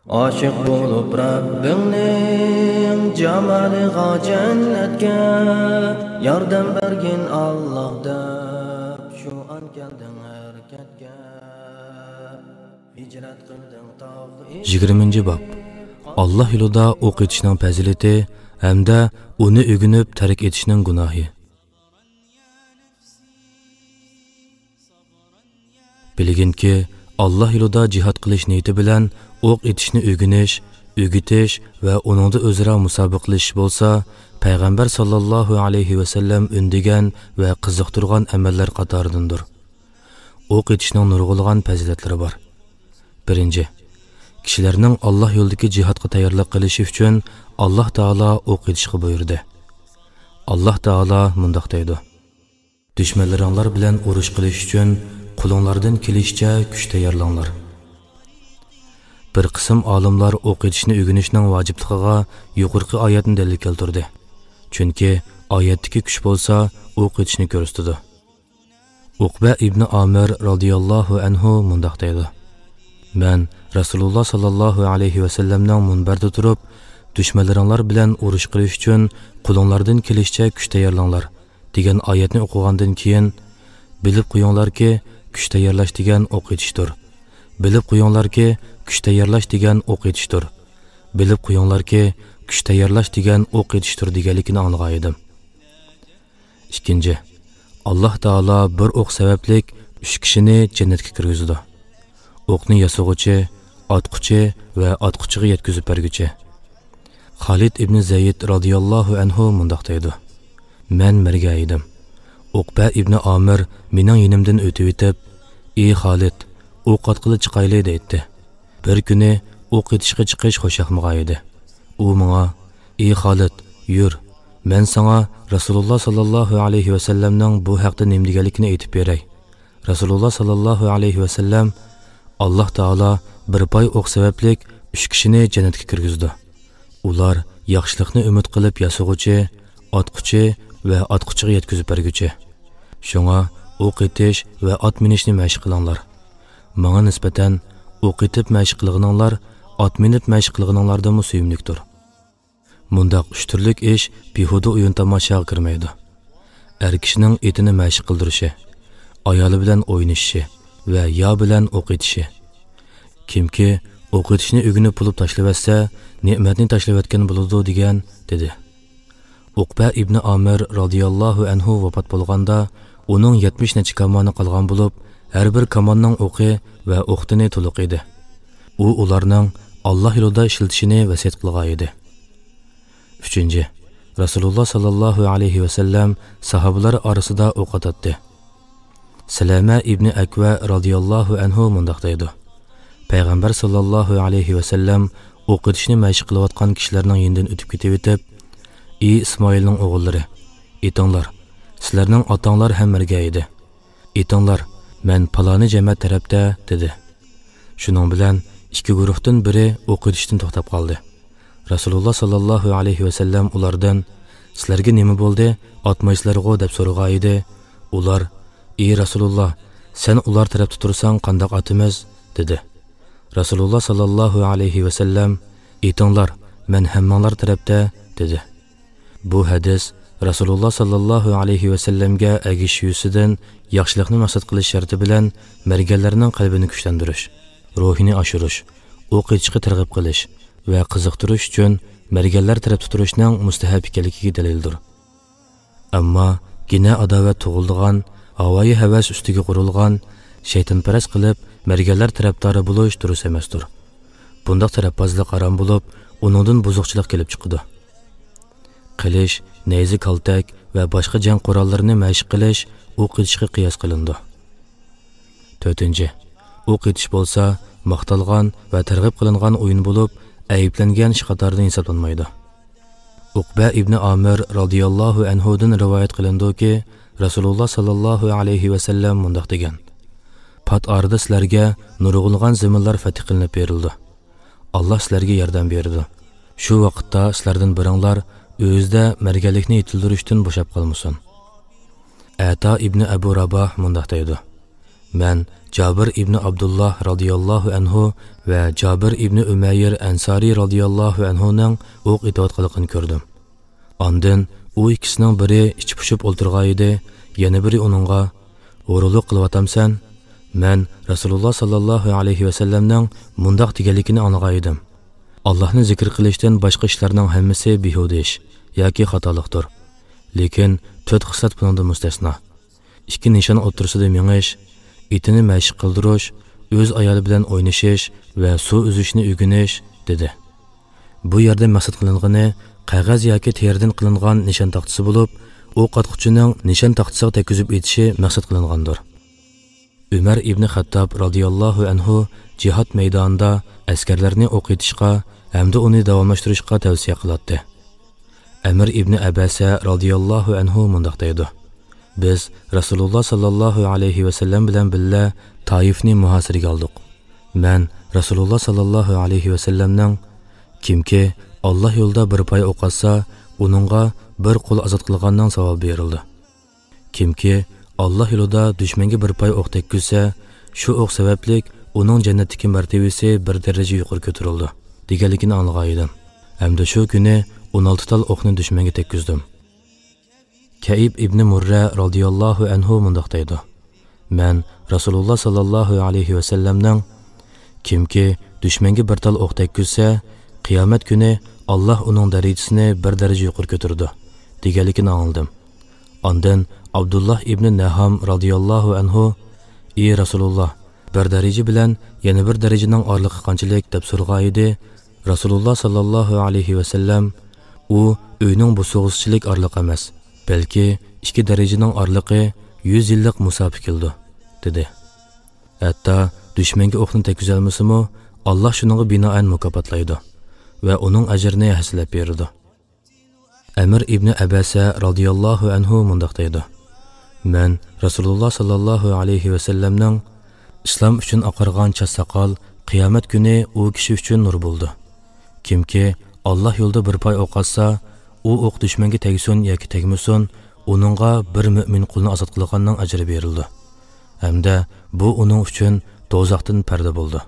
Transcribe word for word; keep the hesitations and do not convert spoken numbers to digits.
ئاشىق بولۇپ رەببىڭنىڭ جامالىغا، جەننەتكە ياردەم بەرگىن ئاللاھ دەپ، شۇ ئان كەلدىڭ ھەرىكەتكە. ھىجرەت قىلدىڭ تاغ. يىگىرمىنچى باب. ئاللاھ يولىدا ئوق ئېتىشنىڭ پەزىلىتى ھەمدە ئۇنى ئۆگىنىپ تەرك ئېتىشنىڭ گۇناھى. بىلگىنكى، ئاللاھ يولىدا جىھاد قىلىش نىيىتى بىلەن ئوق ئېتىشنى ئۆگىنىش، ئۆگىتىش ۋە ئۇنىڭدا ئۆزئارا مۇسابىقىلىشىش بولسا، پەيغەمبەر ساللاللاھۇ ئەلەيھى ۋەسەللەم ئۈندىگەن ۋە قىزىقتۇرغان ئەمەللەر قاتارىدىندۇر. ئوق ئېتىشنىڭ نۇرغۇنلىغان پەزىلەتلىرى بار. بىرىنچى، كىشىلەرنىڭ ئاللاھ يولىدىكى جىھادقا تەييارلىق قىلىشى ئۈچۈن ئاللاھ تائالا ئوق ئېتىشقا بۇيرۇدى. ئاللاھ تائالا مۇنداق دەيدۇ: دۈشمەنلىرىڭلار بىلەن ئۇرۇش قىلىش ئۈچۈن قولۇڭلاردىن كېلىشىچە كۈچ تەييارلاڭلار. بىر قىسىم ئالىملار ئوق ئېتىشنى ئۆگىنىشنىڭ ۋاجىپلىقىغا يۇقىرىقى ئايەتنى دەلىل كەلتۈردى. چۈنكى ئايەتتىكى كۈچ بولسا ئوق ئېتىشنى كۆرسىتىدۇ. ئۇقبە ئىبنى ئامىر رازىياللاھۇ ئەنھۇ مۇنداق دەيدۇ: مەن رەسۇلۇللا ساللاللاھۇ ئەلەيھى ۋەسەللەمنىڭ مۇنبەردە تۇرۇپ، دۈشمەنلىرىڭلار بىلەن ئۇرۇش قىلىش ئۈچۈن قولۇڭلاردىن كېلىشىچە كۈچ تەييارلاڭلار دېگەن ئايەتنى ئوقۇغاندىن كېيىن، بىلىپ قويۇڭلاركى، كۈچ تەييارلاش دېگەن ئوق ئېتىشتۇر. بىلىپ قويۇڭلاركى، كۈچ تەييارلاش دېگەن ئوق ئېتىشتۇر. بىلىپ قويۇڭلاركى، كۈچ تەييارلاش دېگەن ئوق ئېتىشتۇر دېگەنلىكىنى ئاڭلىغان ئىدىم. ئىككىنچى، ئاللاھ تائالا بىر ئوق سەۋەبلىك ئۈچ كىشىنى جەننەتكە كىرگۈزىدۇ. ئوقنى ياسىغۇچى، ئاتقۇچى ۋە ئاتقۇچىغا يەتكۈزۈپ بەرگۈچى. خالىد ئىبنى زەيد رازىياللاھۇ ئەنھۇ مۇنداق دەيدۇ: مەن مەرگە ئىدىم. ئۇقبە ئىبنى ئامىر مېنىڭ يېنىمدىن ئۆتۈۋېتىپ، ئى خالىد، ئوق ئاتقىلى چىقايلى دەيتتى. بىر كۈنى ئوق ئېتىشقا چىقىش خۇشياقمىغان ئىدى. ئۇ ماڭا: ئى خالىد، يۈر، مەن ساڭا رەسۇلۇللا ساللاللاھۇ ئەلەيھى ۋەسەللەمنىڭ بۇ ھەقتە نېمە دېگەنلىكىنى ئېيتىپ بېرەي. رەسۇلۇللا ساللاللاھۇ ئەلەيھى ۋەسەللەم: ئاللاھ تائالا بىر پاي ئوق سەۋەبلىك ئۈچ كىشىنى جەننەتكە كىرگۈزىدۇ. ئۇلار ياخشىلىقنى ئۈمىد قىلىپ ياسىغۇچى، ئاتقۇچى ۋە ئاتقۇچىغا يەتكۈزۈپ بەرگۈچى. شۇڭا ئوق ئېتىش ۋە ئات مىنىشنى مەشىق قىلىڭلار. ماڭا نىسبەتەن ئوق ئېتىپ مەشىق قىلغىنىڭلار ئات مىنىپ مەشىق قىلغىنىڭلاردىنمۇ سۆيۈملۈكتۇر. مۇنداق ئۈچ تۈرلۈك ئىش بىھۇدە ئويۇن تاماشاغا كىرمەيدۇ. ئەر كىشىنىڭ ئېتىنى مەشىق قىلدۇرۇشى، ئايالى بىلەن ئوينىشىشى ۋە يا بىلەن ئوق ئېتىشى. كىمكى ئوق ئېتىشنى ئۆگىنىپ بولۇپ تاشلىۋەتسە، نېمەتنى تاشلىۋەتكەن بولىدۇ دېگەن، دېدى. ئۇقبە ئىبنى ئامىر رازىياللاھۇ ئەنھۇ ۋاپات بولغاندا، ئۇنىڭ يەتمىش نەچچە كامانى قالغان بولۇپ، ھەر بىر كاماننىڭ ئوقى ۋە ئوقدىنى تولۇق ئىدى. ئۇ ئۇلارنىڭ ئاللاھ يولىدا ئىشلىتىشىنى ۋەسىيەت قىلغان ئىدى. ئۈچىنچى، رەسۇلۇللا ساللاللاھۇ ئەلەيھى ۋەسەللەم ساھابىلار ئارىسىدا ئوق ئاتاتتى. سەلەمە ئىبنى ئەكۋە رازىياللاھۇ ئەنھۇ مۇنداق دەيدۇ: پەيغەمبەر ساللاللاھۇ ئەلەيھى ۋەسەللەم ئوق ئېتىشنى مەشىق قىلىۋاتقان كىشىلەرنىڭ يېنىدىن ئۆتۈپ كېتىۋېتىپ، ئى ئىسمائىلنىڭ ئوغۇللىرى، ئېتىڭلار، سىلەرنىڭ ئاتاڭلار ھەم مەرگە ئىدى. ئېتىڭلار، مەن پالانى جەمەت تەرەپتە، دېدى. شۇنىڭ بىلەن ئىككى گۇرۇھتىن بىرى ئوق ئېتىشتىن توختاپ قالدى. رەسۇلۇللا ساللاللاھۇ ئەلەيھى ۋەسەللەم ئۇلاردىن: سىلەرگە نېمە بولدى، ئاتمايسىلەرغۇ؟ دەپ سورىغان ئىدى. ئۇلار: ئى رەسۇلۇللا، سەن ئۇلار تەرەپتە تۇرساڭ قانداق ئاتىمىز؟ دېدى. رەسۇلۇللا ساللاللاھۇ ئەلەيھى ۋەسەللەم: ئېتىڭلار، مەن ھەممىڭلار تەرەپتە، دېدى. بۇ ھەدىس رەسۇلۇللا ساللاللاھۇ ئەلەيھى ۋەسەللەمگە ئەگىشىش يۈزىسىدىن ياخشىلىقنى مەقسەت قىلىش شەرتى بىلەن مەرگەنلەرنىڭ قەلبىنى كۈچلەندۈرۈش، روھىنى ئاشۇرۇش، ئوق ئېتىشقا تەرغىب قىلىش ۋە قىزىقتۇرۇش ئۈچۈن مەرگەنلەر تەرەپتە تۇرۇشنىڭ مۇستەھەبكەنلىكىگە دەلىلدۇر. ئەمما گىنە ئاداۋەت تۇغۇلىدىغان، ھاۋايى ھەۋەس ئۈستىگە قۇرۇلغان، شەيتانپەرەس قىلىپ مەرگەنلەر تەرەپدارى بولۇش دۇرۇس ئەمەستۇر. بۇنداق تەرەپبازلىق ھارام بولۇپ، ئۇنىڭدىن بۇزۇقچىلىق كېلىپ چىقىدۇ. قىلىچ، نەيزە، كالتەك ۋە باشقا جەڭ قوراللىرىنى مەشىق قىلىش ئوق ئېتىشقا قىياس قىلىنىدۇ. تۆتىنچى، ئوق ئېتىش بولسا ماختالغان ۋە تەرغىب قىلىنغان ئويۇن بولۇپ، ئەيىبلەنگەن ئىش قاتارىدىن ھېسابلانمايدۇ. ئۇقبە ئىبنى ئامىر رازىياللاھۇ ئەنھۇدىن رىۋايەت قىلىنىدۇكى، رەسۇلۇللا ساللاللاھۇ ئەلەيھى ۋەسەللەم مۇنداق دېگەن: پات ئارىدا سىلەرگە نۇرغۇنلىغان زېمىنلار فەتھ قىلىنىپ بېرىلىدۇ. ئاللا سىلەرگە ياردەم بېرىدۇ. شۇ ۋاقىتتا سىلەردىن بىرىڭلار ئۆزىدە مەرگەنلىكنى يېتىلدۈرۈشتىن بوشاپ قالمىسۇن. ئەتا ئىبنى ئەبۇ راباھ مۇنداق دەيدۇ: مەن جابىر ئىبنى ئابدۇللا رازىياللاھۇ ئەنھۇ ۋە جابىر ئىبنى ئۈمەير ئەنسارى رازىياللاھۇ ئەنھۇنىڭ ئوق ئېتىۋاتقانلىقىنى كۆردۈم. ئاندىن ئۇ ئىككىسىنىڭ بىرى ئىچى پۇشۇپ ئولتۇرغانىدى، يەنە بىرى ئۇنىڭغا، «ھۇرۇنلۇق قىلىۋاتامسەن؟ مەن رەسۇلۇللا ساللاللاھۇ ئەلەيھى ۋەسەللەمنىڭ مۇنداق دېگەنلىكىنى ئاڭلىغانىدىم. ئاللاھنى زىكىر قىلىشتىن باشقا ئىشلارنىڭ ھەممىسى بىھۇدە ئىش ياكى خاتالىقتۇر. لېكىن تۆت خىسلەت بۇنىڭدىن مۇستەسنا. ئىككى نىشان ئوتتۇرىسىدا مېڭىش، ئېتىنى مەشىق قىلدۇرۇش، ئۆز ئايالى بىلەن ئوينىشىش ۋە سۇ ئۈزۈشنى ئۆگىنىش» دېدى. بۇ يەردە مەقسەت قىلىنغىنى قەغەز ياكى تېرىدىن قىلىنغان نىشان تاختىسى بولۇپ، ئوق ئاتقۇچىنىڭ نىشان تاختىسىغا تەگكۈزۈپ ئېتىشى مەقسەت قىلىنغاندۇر. ئۆمەر ئىبنى خەتتاب رازىياللاھۇ ئەنھۇ جىھاد مەيدانىدا ئەسكەرلەرنى ئوق ئېتىشقا ھەمدە ئۇنى داۋاملاشتۇرۇشقا تەۋسىيە قىلاتتى. ئەمىر ئىبنى ئەبەسە رازىياللاھۇ ئەنھۇ مۇنداق دەيدۇ: «بىز رەسۇلۇللا ساللاللاھۇ ئەلەيھى ۋەسەللەم بىلەن بىللە تائىفنى مۇھاسىرىگە ئالدۇق. مەن رەسۇلۇللا ساللاللاھۇ ئەلەيھى ۋەسەللەمنىڭ، كىمكى ئاللا يولىدا بىر پاي ئوق ئاتسا، ئۇنىڭغا بىر قۇل ئازاد قىلغاننىڭ ساۋابى بېرىلىدۇ. كىمكى ئاللا يولىدا دۈشمەنگە بىر پاي ئوق تەگكۈزسە، شۇ ئوق سەۋەبلىك ئۇنىڭ جەننەتتىكى مەرتىۋىسى بىر دەرىجە يۇقىرى كۆتۈرۈلىدۇ» دېگەنلىكىنى ئاڭلىغانىدىم. ھەمدە شۇ كۈنى ئون ئالتە تال ئوقنى دۈشمەنگە تەگكۈزدۈم. كەئىب ئىبنى مۇررە رازىياللاھۇ ئەنھۇ مۇنداق دەيدۇ: «مەن رەسۇلۇللا ساللاللاھۇ ئەلەيھى ۋەسەللەمنىڭ، كىمكى دۈشمەنگە بىر تال ئوق تەگكۈزسە، قىيامەت كۈنى ئاللا ئۇنىڭ دەرىجىسىنى بىر دەرىجە يۇقىرى كۆتۈرىدۇ» دېگەنلىكىنى ئاڭلىدىم. ئاندىن ئابدۇللا ئىبنى نەھام رازىياللاھۇ ئەنھۇ، «ئى رەسۇلۇللا، بىر دەرىجە بىلەن يەنە بىر دەرىجىنىڭ ئارىلىقى قانچىلىك؟» دەپ سورىغانىدى. رەسۇلۇللا ساللاللاھۇ ئەلەيھى ۋەسەللەم، «ئۇ ئۆينىڭ بوسۇغىسىچىلىك ئارىلىق ئەمەس، بەلكى ئىككى دەرىجىنىڭ ئارىلىقى يۈز يىللىق مۇساپە كېلىدۇ» دېدى. ھەتتا دۈشمەنگە ئوقنى تەگكۈزەلمىسىمۇ، ئاللا شۇنىڭغا بىنائەن مۇكاپاتلايدۇ ۋە ئۇنىڭ ئەجرىنى ھەسسىلەپ بېرىدۇ. ئەمىر ئىبنى ئەبەسە رازىياللاھۇ ئەنھۇ مۇنداق دەيدۇ: «مەن رەسۇلۇللا ساللاللاھۇ ئەلەيھى ۋەسەللەمنىڭ، ئىسلام ئۈچۈن ئاقارغان چاچ ساقال قىيامەت كۈنى ئۇ كىشى ئۈچۈن نۇر بولىدۇ. كىمكى ئاللا يولىدا بىر پاي ئوق ئاتسا، ئۇ ئوق دۈشمەنگە تەگسۇن ياكى تەگمىسۇن، ئۇنىڭغا بىر مۆمىن قۇلنى ئازاد قىلغاننىڭ ئەجرى بېرىلىدۇ. ھەمدە بۇ ئۇنىڭ ئۈچۈن دوزاختىن پەردە بولىدۇ»